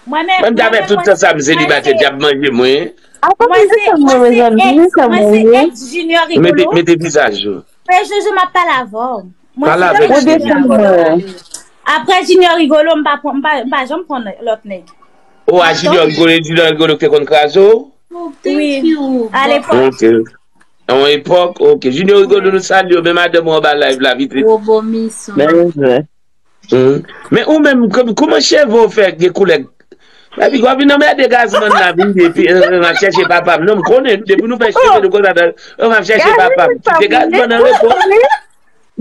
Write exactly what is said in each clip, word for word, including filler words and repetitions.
Mwen menm, mwen ta fè tout tan sa m selibatè, dyab manje mwen. Mwen se, mwen se ex, mwen se ex Junior Rigolo. Mete, mete vizaj ou. Pè Jojo, m ap pale avè w. Mwen se ex Junior Rigolo. Apre Junior Rigolo, m pa pran, m pa, m pa janm pran lòt nèg. O, a Junior Rigolo, Junior Rigolo ki te konn kraze w? Wi, alepòk. Ok. Yon epòk, ok. Junior Rigolo, nou salye w, men madanm ou anba live la, vit, vit. Gwo bon misyon. Men, men. Hmm. Men ou menm, kòm, kòman cheve w fè gen koulè? Epi w ap vin anmède Gazman la, vin epi, eh, eh, m ap chèche papa m. Non, m konnen, depi nou fè cheve nou konsa, eh, m ap chèche papa m. Kite Gazman nan repo.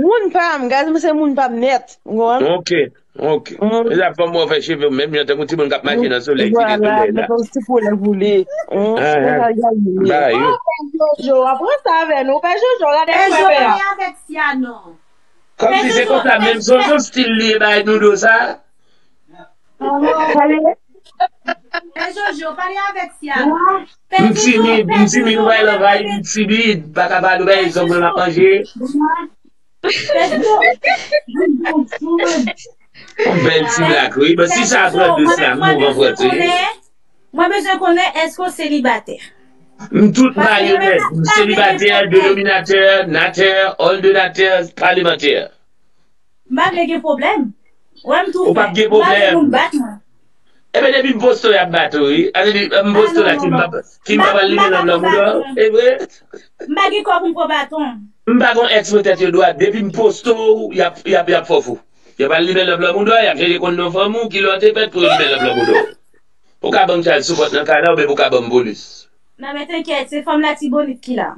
Moun pa m, Gazman se moun pa m nèt. Ou konprann? Ok, ok. Hmm. E sa fè m wè w fè cheve w menm jan tankou timoun k ap mache nan solèy, kite solèy la. Vwala, mete yon ti koulè pou li. Hmm. Ah, ah. Konsa Gazman ye. Ba yo. Oh, Pè Jojo, w ap ranse avè nou. Pè Jojo, gade Pè Jojo, pale avèk Sia non. Kòmsi se konsa menm, se yon stil li ye bay nou do sa. Pè Jojo, pale avèk Sia. M timid, m timid, ou bay lòt vay, m timid, pa ka pale, bay zòm nan ap manje. Yon bèl ti blak, wi. Bon, si sa pran dous la, m ouvè pòt, wi. Mwen bezwen konnen, èske w selibatè? M tout marye nèt. M selibatè, denominatè, natè, òdonatè, palemantè. M pa vle gen pwoblèm. Wè m tou fè. Ou p ap gen pwoblèm. M pa vle moun bat mwen. Ebyen, depi m poste w, y ap bat ou, wi. A, depi m poste w la, ki m pa, ki m pa pral limen lòt lòt moun dò. E vre? M pa gen kò pou m pran baton. M pa gon èks pou tèt yo dwat. Depi m poste w, y ap, y ap, y ap fè w fou. Y ap al limen lòt lòt moun dò, y ap chèche konn non fanmi w, ki lè w te fèt pou yo limen lòt lòt moun dò. Ou ka ban m child support nan kay la, oubyen ou ka ban m polis. Non, men tankyèt, se fanm Latibonit ki la.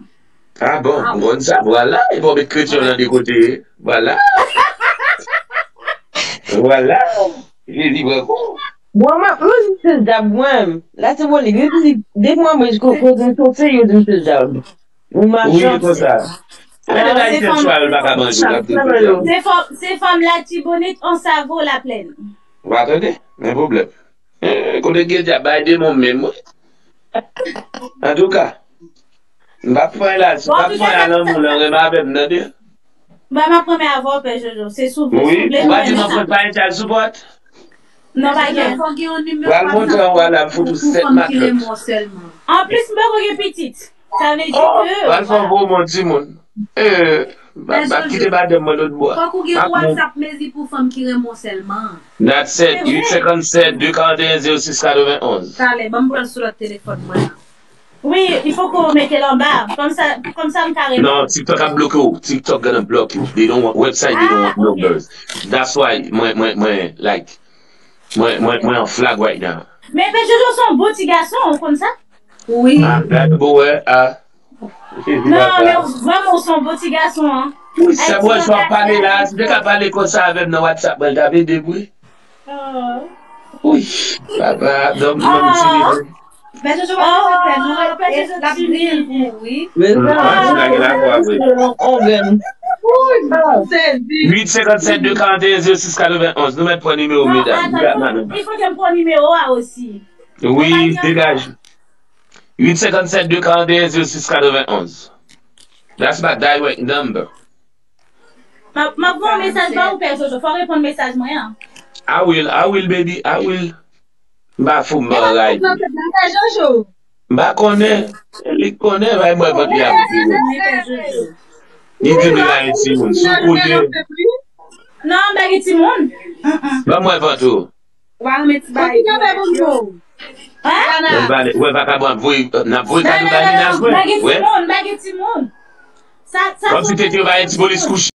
Ah bon, m konn sa, vwala, e bon, met kretyon nan de kote, vwala. Vwala, Jezi pran kou. Bon, mwen, mwen di se djab, mwen, Latibonit, yo di, depi mwen, mwen, kote m soti, yo di m se djab. Ou machan. Wi, konsa. Gade Ayisyen swa yo pa ka manje, yo ap di se djab. Se fanm, se fanm Latibonit, Ansavo, Laplèn. Ou pa tande? Men pwoblèm. Eh, kote gen dyab, bay demon menm, wi. Antouka, m p ap pran la, m p ap pran la lanmou lan, renmen avè m, tande? Ba, m ap renmen avè w, Pè Jojo. Se sou vle, wi, sou vle, ou pa di m ap pran pa child support? Non, pa gen. Pral montre anwa la, m fout ou sèt makòt. Anplis, m poko gen pitit. Sa vle di ke. Oh, pral fè yon gwo mò timoun. Eh, ba, ba, kite madanm mwen lòt bò. Fòk ou gen WhatsApp mezi pou fanm ki renmen w sèlman. That's it. Uit senkannsèt, de karanteyen, zewo sis katrevenn onz. Talè, ban m pran l sou lòt telefòn mwen an. Wi, il faut que w mete l anba. Kòmsa, kòmsa m ka reponn. Non, TikTok ap bloke w. TikTok gonna block you. They don't want website, they don't want numbers. That's why mwen, mwen, mwen, like, mwen, mwen, mwen an flag right now. Men, men Jojo se yon bon ti gason, ou konn sa? Wi. Ah, gade bon, wè, ah. Non, men vrèman, ou se yon bon ti gason, an. Wi, sa bwè, w ap pale la, si w te ka pale konsa avè m nan WhatsApp, mwen, l t ap ede m, wi. Wi, papa, non, non, m timid. Men Jojo pa fè nou, e, l ap di l pou ou, wi. Uit senkannsèt, de karanteyen, zewo sis katrevenn onz. Nou mèt pran nimewo, medam. Il faut que m pran nimewo a osi. Wi, degaje. Uit senkannsèt, de karanteyen, zewo sis katrevenn onz. That's my direct number. M ap, m ap voye yon mesaj ba ou, Pè Jojo. Fò w reponn mesaj mwen an. I will, I will, baby, I will. M pa fou, m pa ray. M pa konnen. Li konnen, bay mwen vant li ap di. Li di li rayi timoun. Sou kote. Non, m pa gen timoun. Ban mwen vant ou. Ou pa renmen ti bagay. Hein? Ou pa, ou pa ka bon ap voye, n ap voye kado bay mennaj mwen. M pa gen timoun, m pa gen timoun. Sa, sa. Kòmsi tete yo pa gen ti polis kouche.